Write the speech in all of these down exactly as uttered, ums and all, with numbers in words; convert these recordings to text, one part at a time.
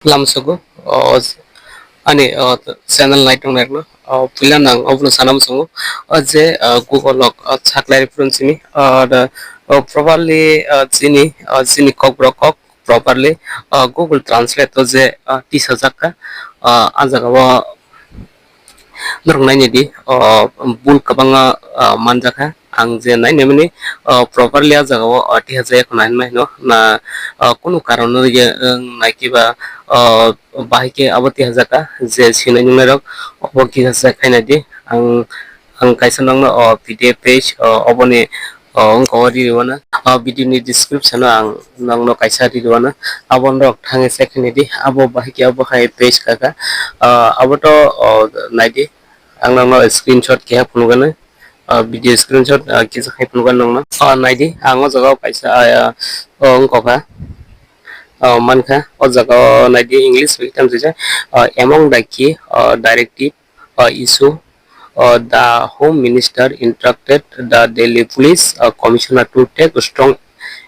Lamsogo, o, ani, o, channel naitongnai rokno, o, puila nang obono sana muchungo, o, je, o, Google o, o, saklai phuru simi, o, da, o, properly, o, chini, o, chini Kokborok kok properly, o, Google Translate o je, o, tisajak kha, o, a jaga o norok nainai di, o, bul kwbangma, o, manjakha. Ang je nainai mani, o, properly a jaga o, o, tiha jaya khwna hinma hino na, o, kunu karon no ye, wng nai kiba, o, bahai khe abo tiha jaka je sinai nungnai rok obo kisa se khainai di. Ang, ang kaisa nokno, o, P D F page, o, oboni, o, wngkha o riri wana. O video ni description o ang nokno kaisa riri wana. Abo norok thangwi check khainai di. Abo bahai khe abo hai page kaka. O, abo to, o, nai di. Ang nokno screenshot keha phunukgano, ah, video screenshot, ah, kisa khai phunukgano nokno. Ah, naidi, ang o jaga o kaisa, ah, ah, o wngkha, ah, mankha. O jaga o naidi, English bai tamo swijak, ah, among the key, ah, directive, ah, issue, ah, the Home Minister instructed the Delhi Police, ah, Commissioner to take strong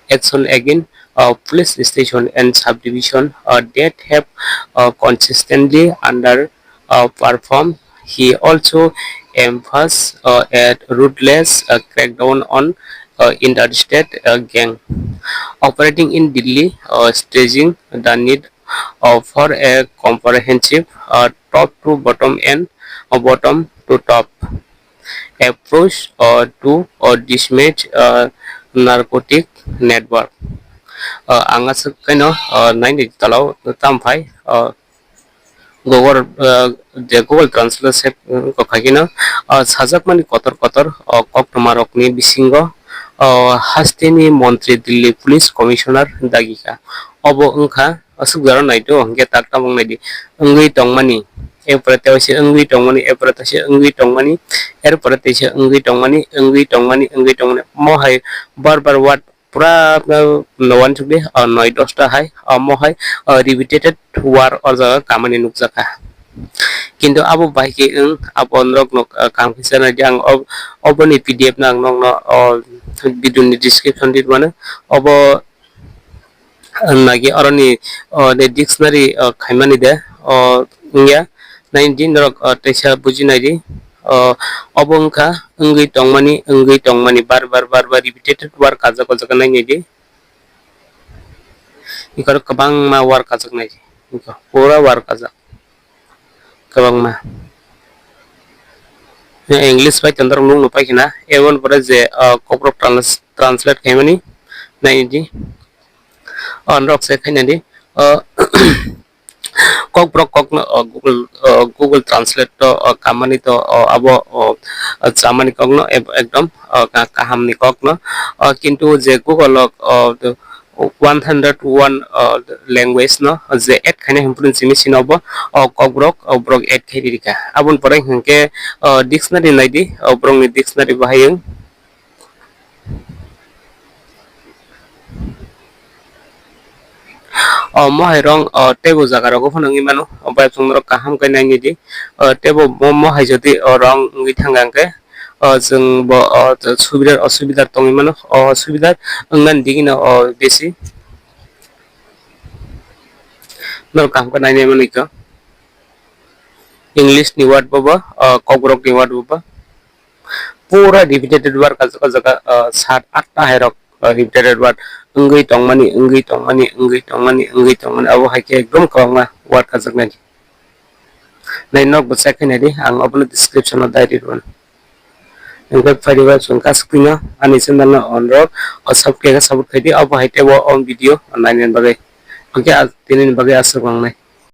action against, ah, police station and subdivision, ah, that have, ah, consistently under, uh, perform. He also emphasized, uh, a ruthless, uh, crackdown on, uh, interstate, uh, gang operating in Delhi, uh, stressing the need, uh, for a comprehensive, uh, top to bottom and, uh, bottom to top approach, uh, to, uh, dismantle, uh, narcotic network. Uh, ang aswk kaino, uh, naini tola o tamo phai, uh, Google, uh, je Google Translate se, uh, kok khaikhe no, uh, sajakmani kotor kotor, uh, koktwmarokni bisingo, uh, hasteni montri Delhi Police Commissioner dagikha. Obo wngkha, aswk jora naito, hwnkhe tak tamung naidi. Wngwi tongmani, erpore tei se wngwi tongmani, erpore tei se wngwi tongmani, erpore tei se wngwi tongmani, wngwi tongmani, wngwi tongmani. Mohai bar bar word pura, uh, no uansukdi, uh, noi dosta hai, omo hai, uh, repeated word o jaga kamani nukjakha. Kintu abo bai khe wng, abo norok no, uh, kaham khe chana di ang ob-, oboni P D F no ang nokno, uh, video ni description di mano. Obo, uh, nagi oroni, uh, de dictionary, uh, khaimani de, uh, wngya. Nai di norok, uh, teisa buji nai di. O, obo wngkha wngwi tongmani, wngwi tongmani, bar bar, bar bar repeated word kajak, o jaga nainai di. Iko kwbangma word kajak nai di. Iko pura word kajak. Kwbangma. English bai tei norok nukno paikha na. Eboni pore je, o, kokrok trans-, translate khaimani nainai di. O, norok se khainai di. O, Kokborok kokno, o, Google, o, Google Translate to, o, kamani to, o, abo, o, o, chamani kokno eb-, ekdom, o, ka-, kahamni kokno. O, kintu je Google o, o, one hundred one, o, language no je add khainai hwnphru simi sino bo, o, Kokborok, o, borok add khai rika. Aboni pore hwnkhe, o, dictionary naidi, o, borokni dictionary bahai wng. O mohai rong, o, teibo jaga rogo phano wngwi mano, o, bai chwng norok kaham khe nainai di, o, teibo mo-, mohai jodi, o, rong wngwi thangkha hwnkhe, o, chwng bo, o, subidar, o, subidar tongwi mano, o, subidar wngnani digino, o, besi norok kaham khe nainai manwi kho. English ni word bo bo, o, Kokborok ni word bo bo. Pura repeated word kajak kajak, ah, sat atta hai rok, ah, repeated word wngwi tongmani, wngwi tongmani, wngwi tongmani, wngwi tongmani, abo hai khe ekdom kwbangma word kajak nai. Nai nok bo check khai nai di, ang obono description o dai ri rw. Hwnkhe phaidi bai chwng kasuk twi no ani channel no on rok, o subscribe khe support khai di, abo hai tei bo o video nai nai bagwi. Hwnkhe ah, tini ni bagwi aswk wngnai.